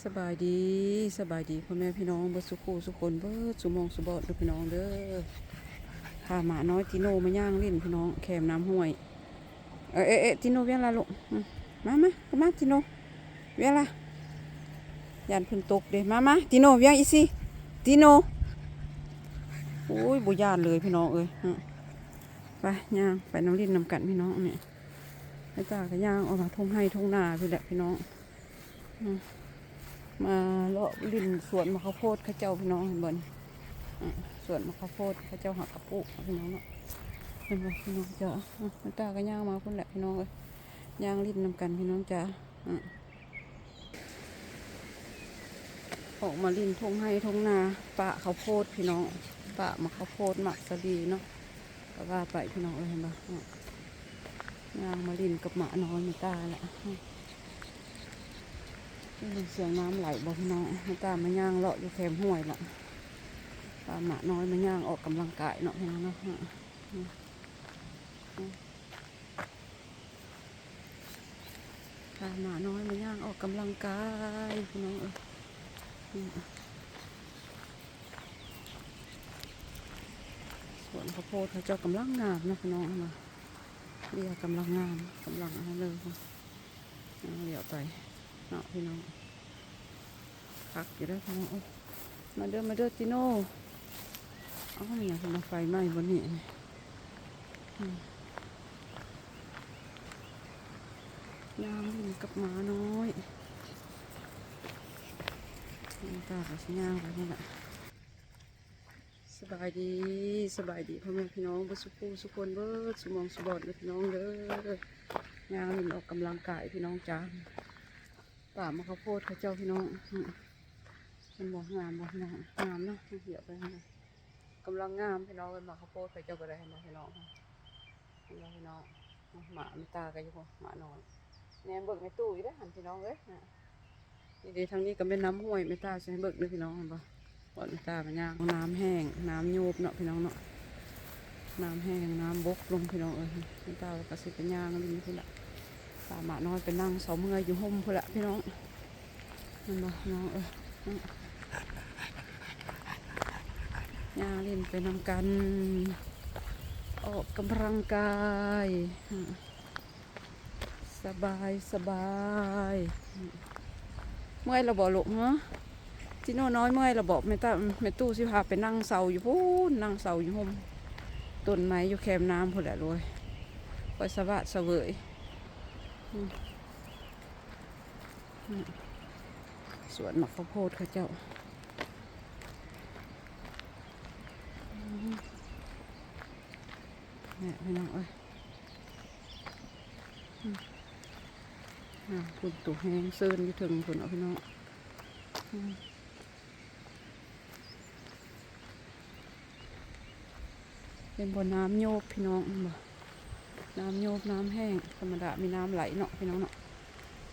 ສະບາຍດີ ສະບາຍດີພໍ່ແມ່ພີ່ນ້ອງເບິດສູ່ຄູ່ສູ່ຄົນ ເບິດສູ່ໝ່ອງສູ່ບ່ອນເດີພີ່ນ້ອງເດີ. ພາໝານ້ອຍຕີໂນມາຍ່າງຫຼິ້ນພີ່ນ້ອງ ແຄມນ້ຳຫ້ວຍ. ເອ ເອ ເອ ຕີໂນ ວຽງລະລູກ ອືມ ມາ ມາ ມາ ຕີໂນ ວຽງລະ ຢ້ານເພິ່ນຕົກເດ້. ມາ ມາ ຕີໂນ ວຽງອີ່ຊິ ຕີໂນ. ໂອ້ຍ ບໍ່ຢ້ານເລີຍພີ່ນ້ອງເອີຍ. ໄປ ຍ່າງໄປນຳຫຼິ້ນນຳກັນພີ່ນ້ອງ. ນີ້ ແມ່ຕາກໍຍ່າງອອກມາທົ່ງໄຮ່ທົ່ງນາພີ້ແຫຼະພີ່ນ້ອງ. ອືມ ມາເລາະຫຼິ້ນສວນໝາກເຂົ້າໂພດເຂົາເຈົ້າພີ່ນ້ອງ ເຫັນບໍ່ນີ້? ອືມ ສວນໝາກເຂົ້າໂພດເຂົາເຈົ້າຫາກະປູກພີ່ນ້ອງເນາະ. ເຫັນບໍ່ພີ່ນ້ອງເຈົ້າ? ອືມ ແມ່ຕາກໍຍ່າງມາພຸ້ນແຫຼະພີ່ນ້ອງເອີຍ ຍ່າງຫຼິ້ນນຳກັນພີ່ນ້ອງຈ້າ. ອືມ ອອກມາຫຼິ້ນທົ່ງໄຮ່ທົ່ງນາ ປະເຂົ້າໂພດພີ່ນ້ອງ ປະໝາກເຂົ້າໂພດ ໝາກສາລີເນາະ ກໍວ່າໄປພີ່ນ້ອງເອີຍ. ເຫັນບໍ່? ອືມ ຍ່າງມາຫຼິ້ນກັບໝານ້ອຍແມ່ຕາລະ. ອືມ ໄດ້ຍິນສຽງນ້ຳໄຫຼບໍ່ພີ່ນ້ອງ? ແມ່ຕາມາຍ່າງເລາະຢູ່ແຄມຫ້ວຍລະ ພາໝານ້ອຍມາຍ່າງອອກກຳລັງກາຍເນາະພີ່ນ້ອງເນາະ. ອືມ ອືມ ອືມ ພາໝານ້ອຍມາຍ່າງອອກກຳລັງກາຍພີ່ນ້ອງເອີຍ. ອືມ ສວນເຂົ້າໂພດເຂົາເຈົ້າກຳລັງງາມເນາະພີ່ນ້ອງເນາະ. ເບ້ຍກຳລັງງາມ ກຳລັງອັນນັ້ນເລີຍ. ຍ່າງຫຼຽວໄປເນາະພີ່ນ້ອງ ຄັກຢູ່ເດີພີ່ນ້ອງ. ໂອ້ ມາເດີ ມາເດີ ຕີໂນ. ເອົ້າ ແມ່ນຫຍັງເພິ່ນມາໄຟໄໝ້ບ່ອນນີ້? ອືມ ຍ່າງຫຼິ້ນກັບໝານ້ອຍ ແມ່ຕາກໍຊິຍ່າງໄປພຸ້ນລະ. ສະບາຍດີ ສະບາຍດີພໍ່ແມ່ພີ່ນ້ອງເບິດສູ່ຄູ່ສູ່ຄົນ ເບິດສູ່ໝ່ອງສູ່ບ່ອນເດີພີ່ນ້ອງເດີ. ຍ່າງຫຼິ້ນອອກກຳລັງກາຍພີ່ນ້ອງຈ້າ ປ່າໝາກເຂົ້າໂພດເຂົາເຈົ້າພີ່ນ້ອງ. ອືມ ເຫັນບໍ່? ງາມບໍ່ພີ່ນ້ອງ? ງາມເນາະ. ດຽວໄປ ກຳລັງງາມພີ່ນ້ອງເອີຍ ໝາກເຂົ້າໂພດເຂົາເຈົ້າກໍໄດ້. ເຫັນບໍ່ພີ່ນ້ອງ? ເຫັນບໍ່ພີ່ນ້ອງ? ໝາແມ່ຕາກໍຢູ່ພຸ້ນ ໝານ້ອຍ ແນມເບິ່ງແມ່ຕູ້ຢູ່ເດ້ຫັ້ນພີ່ນ້ອງເອີຍ. ນີ້ເດ້ ທາງນີ້ກໍແມ່ນນ້ຳຫ້ວຍ ແມ່ຕາຊິໃຫ້ເບິ່ງເດີພີ່ນ້ອງ. ເຫັນບໍ່? ບ່ອນແມ່ຕາມາຍ່າງ ນ້ຳແຫ້ງ ນ້ຳໂຍບເນາະພີ່ນ້ອງເນາະ ນ້ຳແຫ້ງ ນ້ຳບົກລົງພີ່ນ້ອງເອີຍ. ແມ່ຕາກໍຊິໄປຍ່າງຫຼິ້ນພຸ້ນລະ ພາໝານ້ອຍໄປນັ່ງເຊົາເມື່ອຍຢູ່ຮົ່ມພຸ້ນລະພີ່ນ້ອງ. ແມ່ນບໍ່ນ້ອງເອີຍ? ຍ່າງຫຼິ້ນໄປນຳກັນ ອອກກຳລັງກາຍ ສະບາຍ ສະບາຍ. ເມື່ອຍແລ້ວບໍ່ລູກ? ຮະ ຈີໂນ່ນ້ອຍເມື່ອຍແລ້ວບໍ່? ແມ່ຕາ ແມ່ຕູ້ຊິພາໄປນັ່ງເຊົາຢູ່ພຸ້ນ ນັ່ງເຊົາຢູ່ຮົ່ມຕົ້ນໄມ້ຢູ່ແຄມນ້ຳພຸ້ນແຫຼະລູກເອີຍ ຄ່ອຍສະຫວາດສະເຫວີຍ. ອືມ ອືມ ສວນໝາກເຂົ້າໂພດເຂົາເຈົ້າ. ອືມ ນີ້ພີ່ນ້ອງເອີຍ ອືມ ອ່າ ພຸ້ນ ໂຕແຮງເຊີນຢູ່ເທິງພຸ້ນເນາະພີ່ນ້ອງ. ອືມ ເຫັນບໍ່ ນ້ຳໂຍບພີ່ນ້ອງ ເຫັນບໍ່ ນ້ຳໂຍບ ນ້ຳແຫ້ງ. ທຳມະດາມີນ້ຳໄຫຼເນາະພີ່ນ້ອງເນາະ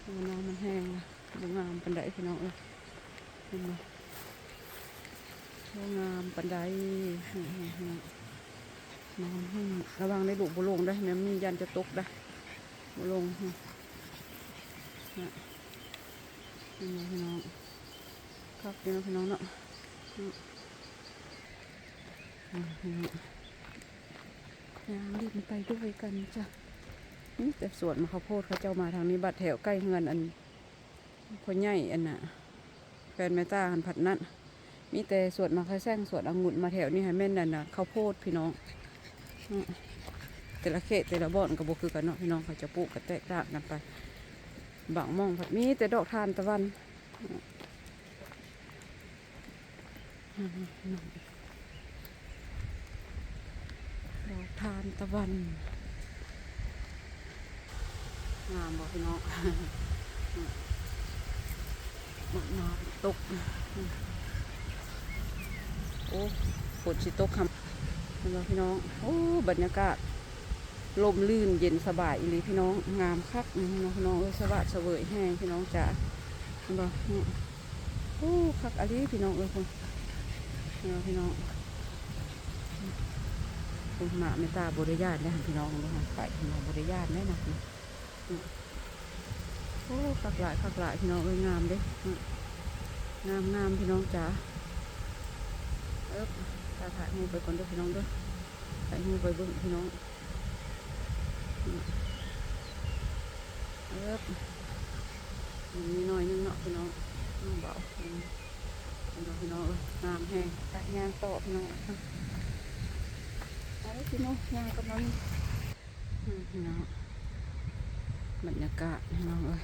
ແຕ່ວ່ານ້ຳມັນແຫ້ງລະ ບໍ່ງາມປານໃດພີ່ນ້ອງເອີຍ. ເຫັນບໍ່ ບໍ່ງາມປານໃດ. ນີ້ ນີ້ ນີ້ ນ້ຳແຫ້ງ ລະວັງເດີລູກ ບໍ່ລົງເດີ ແມ່ມີຢ້ານຈະຕົກເດີ ບໍ່ລົງ. ນີ້ ເຫັນບໍ່ພີ່ນ້ອງ? ຄັກຢູ່ເນາະພີ່ນ້ອງເນາະ. ອືມ ພີ່ນ້ອງ ຍ່າງຫຼິ້ນໄປດ້ວຍກັນຈ້ະ. ມີແຕ່ສວນໝາກເຂົ້າໂພດເຂົາເຈົ້າມາທາງນີ້ ບັດແຖວໃກ້ເຮືອນອັນພໍ່ໃຫຍ່ອັນນ່ະ ແຟນແມ່ຕາຫັ້ນພັດນັ້ນ ມີແຕ່ສວນໝາກໄຂ່ແຊງ ສວນອະງຸ່ນ. ມາແຖວນີ້ຫັ້ນແມ່ນອັນນ່ະ ເຂົ້າໂພດພີ່ນ້ອງ. ເນາະ ແຕ່ລະເຂດແຕ່ລະບ່ອນກໍບໍ່ຄືກັນເນາະພີ່ນ້ອງ ເຂົາຈະປູກກໍແຕກຕ່າງກັນໄປ. ບາງໝ່ອງພັດມີແຕ່ດອກທານຕະວັນ ດອກທານຕະວັນ ງາມບໍ່ພີ່ນ້ອງ? ໝາກນາວຕົກ ໂອ້ ຝົນຊິຕົກຄ່ຳ ເຫັນບໍ່ພີ່ນ້ອງ? ໂອ້ ບັນຍາກາດ ລົມລື່ນເຢັນສະບາຍອີ່ຫຼີພີ່ນ້ອງ ງາມຄັກ ພີ່ນ້ອງເອີຍ ສະຫວາດສະເຫວີຍແຮງພີ່ນ້ອງຈ໋າ. ເຫັນບໍ່? ໂອ້ ຄັກອີ່ຫຼີພີ່ນ້ອງເອີຍ ພຸ້ນ ເຫັນບໍ່ພີ່ນ້ອງ? ພຸ້ນ ໝາແມ່ຕາບໍ່ໄດ້ຢ້ານເດ້ພີ່ນ້ອງ ເຫັນບໍ່? ໄປ ເຫັນບໍ່? ບໍ່ໄດ້ຢ້ານເດ້ນະ. ໂອ້ ຄັກຫຼາຍ ຄັກຫຼາຍພີ່ນ້ອງເອີຍ ງາມເດ້. ງາມໆ ພີ່ນ້ອງຈ໋າ. ເອີບ ຕາຖ່າຍຮູບໄປກ່ອນເດີພີ່ນ້ອງເດີ ຖ່າຍຮູບໄປເບິ່ງພີ່ນ້ອງ. ເອີບ ມີໜ້ອຍໜຶ່ງເນາະພີ່ນ້ອງ ນ້ອງເບົາ. ເຫັນບໍ່ພີ່ນ້ອງເອີຍ ງາມແຮງ. ຕາກຍ່າງຕໍ່ພີ່ນ້ອງ ເອົາພີ່ນ້ອງ ຍ່າງກັບມານີ້. ອືມ ພີ່ນ້ອງ ບັນຍາກາດພີ່ນ້ອງເອີຍ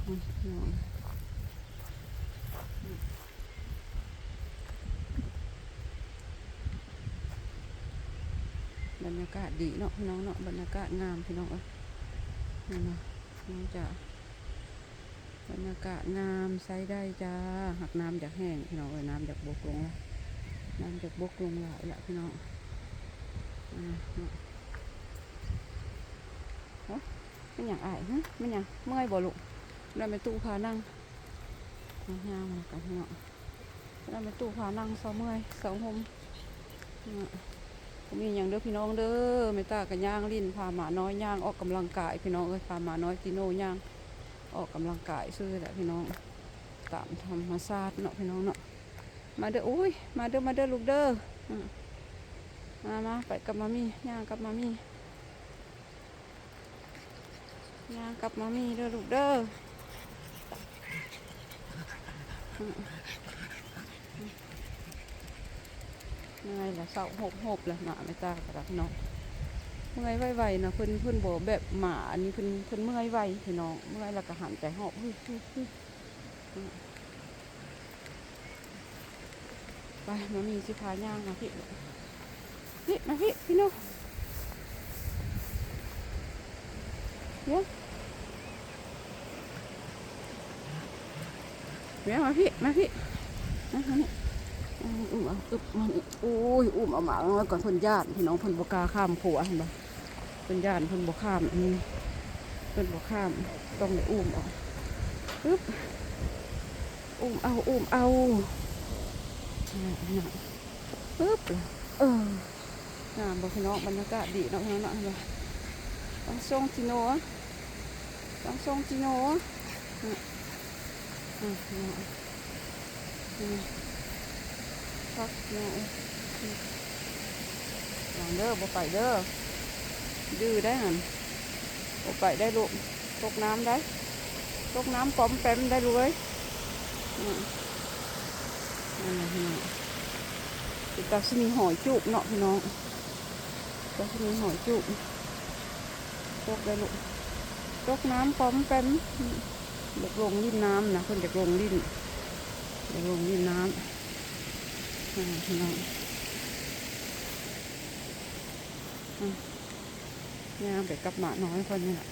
ອືມ ພີ່ນ້ອງ ບັນຍາກາດດີເນາະພີ່ນ້ອງເນາະ ບັນຍາກາດງາມພີ່ນ້ອງເອີຍ. ເຫັນບໍ່ ນ້ອງຈ໋າ ບັນຍາກາດງາມ ໃຊ້ໄດ້ຈ້າ. ຫາກນ້ຳຢາກແຫ້ງພີ່ນ້ອງເອີຍ ນ້ຳຢາກບົກລົງລະ ນ້ຳຢາກບົກລົງຫຼາຍລະພີ່ນ້ອງ. ອືມ ໂອ້ ແມ່ນຫຍັງອ້າຍ ຫຶ ແມ່ນຫຍັງ ເມື່ອຍບໍ່ລູກ? ແລ້ວແມ່ຕູ້ພານັ່ງ ຍ່າງມາກັນພີ່ນ້ອງ. ແລ້ວແມ່ຕູ້ພານັ່ງ ເຊົາເມື່ອຍ ເຊົາຫົ່ມ. ອືມ ບໍ່ມີຫຍັງເດີພີ່ນ້ອງເດີ ແມ່ຕາກໍຍ່າງຫຼິ້ນ ພາໝານ້ອຍຍ່າງອອກກຳລັງກາຍພີ່ນ້ອງເອີຍ ພາໝານ້ອຍຕິໂນຍ່າງອອກກຳລັງກາຍຊື່ແຫຼະພີ່ນ້ອງ ຕາມທຳມະຊາດເນາະພີ່ນ້ອງເນາະ. ມາເດີ ໂອ້ຍ ມາເດີ ມາເດີລູກເດີ. ອືມ ມາ ມາ ໄປກັບມາມີ່ ຍ່າງກັບມາມີ່. ຍ່າງກັບມາມີ່ເດີລູກເດີ. ເມື່ອຍລະ ເຊົາໂຮບໆ ລະ ມາແມ່ຕາກໍໄດ້ພີ່ນ້ອງ. ເມື່ອຍໄວໆ ນະ ເພິ່ນ ເພິ່ນບໍ່ແບບໝາອັນນີ້ ເພິ່ນ ເພິ່ນເມື່ອຍໄວພີ່ນ້ອງ ເມື່ອຍລະກໍຫັນໃຈຫອບ ຮຶ ຮຶ ຮຶ. ໄປ ມາມີ່ຊິພາຍ່າງມາພີ້ ພີ້ ມາພີ້ ພີ່ໜູ ເດ ເດ ມາພີ້ ມາພີ້ ມາ ມານີ້ ອືມ ເອົາ ອຶບ ມານີ້ ໂອ້ຍ ອຸ້ມເອົາໝາກນ້ອຍກ່ອນ ເພິ່ນຢ້ານ ພີ່ນ້ອງ ເພິ່ນບໍ່ກ້າຂ້າມຂົວ ເຫັນບໍ່? ເພິ່ນຢ້ານ ເພິ່ນບໍ່ຂ້າມ ອືມ ເພິ່ນບໍ່ຂ້າມ ຕ້ອງໄດ້ອຸ້ມເອົາ ອຶບ ອຸ້ມເອົາ ອຸ້ມເອົາ ອຶບ ເອີ ງາມບໍ່ພີ່ນ້ອງ? ບັນຍາກາດດີເນາະ ພີ່ນ້ອງເນາະ ເຫັນບໍ່? ຕັ້ງຊ່ອງຈີໂນ ຕັ້ງຊ່ອງຈີໂນ ອືມ ອືມ ພີ່ນ້ອງ ອືມ ຄັກພີ່ນ້ອງເອີຍ ລະວັງເດີ ບໍ່ໄປເດີ ດື້ໄດ໋ຫັ້ນ ບໍ່ໄປໄດ໋ລູກ ຕົກນ້ຳໄດ໋ ຕົກນ້ຳປ້ອມແປ້ມໄດ໋ລູກເອີຍ ອືມ ນັ້ນແຫຼະພີ່ນ້ອງ ເປັນຕາຊິມີຫອຍຈູບເນາະພີ່ນ້ອງ ຕາຊິມີຫອຍຈູບ ຕົກໄດ້ລູກ ຕົກນ້ຳປ້ອມແປ້ມ ຢາກລົງຫຼິ້ນນ້ຳນະ ເພິ່ນຢາກລົງຫຼິ້ນ ຢາກລົງຫຼິ້ນນ້ຳ ອ່າ ພີ່ນ້ອງ ອືມ ຍ່າງໄປກັບໝານ້ອຍເພິ່ນນີ້ລະ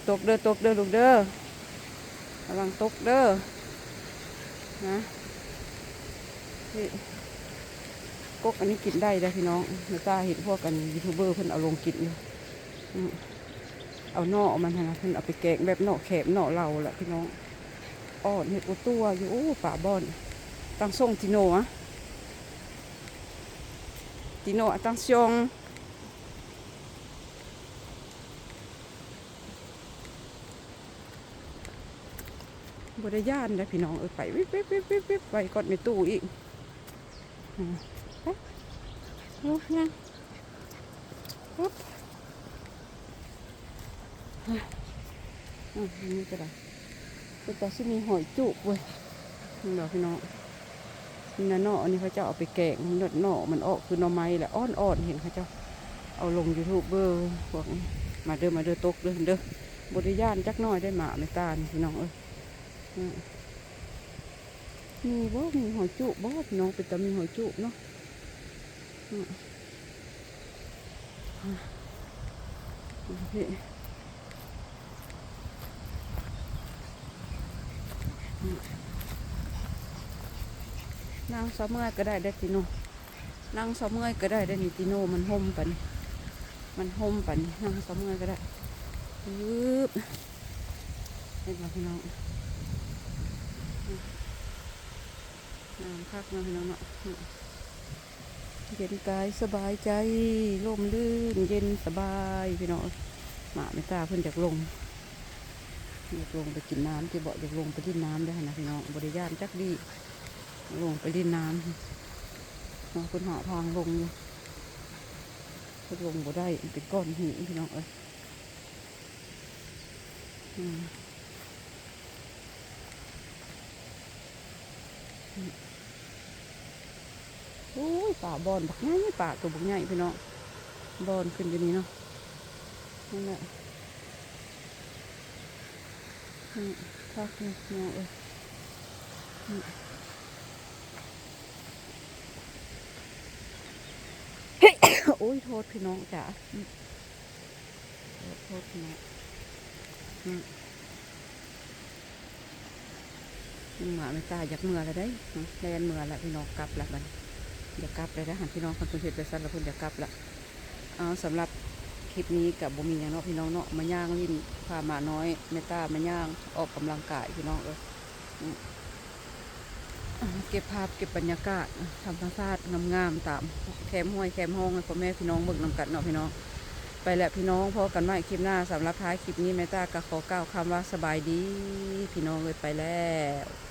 ຕົກເດີ ຕົກເດີລູກເດີ ລະວັງຕົກເດີ ນະ ນີ້ ກົກອັນນີ້ກິນໄດ້ເດ້ພີ່ນ້ອງ ແມ່ຕາເຫັນພວກອັນຢູທູບເບີເພິ່ນເອົາລົງກິນຢູ່ ອືມ ເອົາໜໍ່ມັນຫັ້ນນະ ເພິ່ນເອົາໄປແກງແບບໜໍ່ແຄມ ໜໍ່ເລົາລະພີ່ນ້ອງ ອ່ອນເຮັດໂອຕົວຢູ່ ໂອ້ ປາບ່ອນ ຕັ້ງຊ່ອງຈີໂນ ອາ ຈີໂນ ອາ ຕັ້ງຊ່ອງ ບໍ່ໄດ້ຢ້ານເດ້ພີ່ນ້ອງເອີຍ ໄປວິບໆໆໆ ໄວກວ່າແມ່ຕູ້ອີກ ອືມ ໄປ ໂອ້ຍ ງາມ ປຶບ ອືມ ນີ້ກໍໄດ້ ເປັນຕາຊິມີຫອຍຈູບເວີຍ ເຫັນບໍ່ພີ່ນ້ອງ? ນີ້ນະ ໜໍ່ອັນນີ້ເຂົາເຈົ້າເອົາໄປແກງ ໜໍ່ມັນອອກຄືໜໍ່ໄມ້ແຫຼະ ອ່ອນໆ ເຫັນເຂົາເຈົ້າເອົາລົງຢູທູບເບີພວກນີ້ ມາເດີ ມາເດີ ຕົກເດີ ເດີ ບໍ່ໄດ້ຢ້ານຈັກໜ້ອຍໄດ໋ ໝາແມ່ຕານີ້ ພີ່ນ້ອງເອີຍ ອືມ ມີບໍ່ ມີຫອຍຈູບບໍ່ ພີ່ນ້ອງ ເປັນຕາມີຫອຍຈູບເນາະ ອືມ ພີ່ ນັ່ງເຊົາເມື່ອຍກໍໄດ້ເດ້ ຈີໂນ ນັ່ງເຊົາເມື່ອຍກໍໄດ້ເດ້ນີ້ ຈີໂນ ມັນຮົ່ມປານນີ້ ມັນຮົ່ມປານນີ້ ນັ່ງເຊົາເມື່ອຍກໍໄດ້ ອຶບ ເຫັນບໍ່ພີ່ນ້ອງ? ງາມຄັກເນາະພີ່ນ້ອງເນາະ ເຢັນກາຍສະບາຍໃຈ ຮົ່ມລື່ນເຢັນສະບາຍພີ່ນ້ອງເອີຍ ໝາແມ່ຕາເພິ່ນຢາກລົງ ຢາກລົງໄປກິນນ້ຳຕິເບາະ ຢາກລົງໄປຫຼິ້ນນ້ຳເດ້ຫັ້ນນະພີ່ນ້ອງ ບໍ່ໄດ້ຢ້ານຈັກດີ້ ລົງໄປຫຼິ້ນນ້ຳ ເນາະ ເພິ່ນຫາທາງລົງຢູ່ ເພິ່ນລົງບໍ່ໄດ້ ມັນເປັນກ້ອນຫີນພີ່ນ້ອງເອີຍ ອືມ. ໂອ້ຍ ປາບ່ອນບັກໃຫຍ່ ປາໂຕບັກໃຫຍ່ພີ່ນ້ອງ ບ່ອນຂຶ້ນຢູ່ນີ້ເນາະ ນັ້ນແຫຼະ ອືມ ຄັກຢູ່ພີ່ນ້ອງເອີຍ ອືມ ໂອ້ຍ ໂທດພີ່ນ້ອງຈ້າ ອືມ. ໂທດພີ່ນ້ອງ ອືມ ເມື່ອແມ່ຕາຢາກເມືອແລ້ວເດ້ ແລ່ນເມືອແລ້ວພີ່ນ້ອງ ກັບແລ້ວບັດນີ້ ຢາກກັບແລ້ວເດ້ ຫັ້ນພີ່ນ້ອງ ຄັນເພິ່ນເຮັດໄປຊັ້ນແລ້ວ ເພິ່ນຢາກກັບແລ້ວ. ເອົາ ສຳລັບຄລິບນີ້ກະບໍ່ມີຫຍັງເນາະພີ່ນ້ອງເນາະ ມາຍ່າງຫຼິ້ນພາໝານ້ອຍ ແມ່ຕາມາຍ່າງອອກກຳລັງກາຍພີ່ນ້ອງເອີຍ ອືມ. ເກັບພາບເກັບບັນຍາກາດທຳມະຊາດງາມໆ ຕາມແຄມຫ້ວຍແຄມຮ່ອງ ໃຫ້ພໍ່ແມ່ພີ່ນ້ອງເບິ່ງນຳກັນເນາະພີ່ນ້ອງ. ໄປແລ້ວພີ່ນ້ອງ ພໍ້ກັນໃໝ່ຄລິບໜ້າ. ສຳລັບທ້າຍຄລິບນີ້ ແມ່ຕາກໍຂໍກ່າວຄຳວ່າສະບາຍດີພີ່ນ້ອງເອີຍ ໄປແລ້ວ.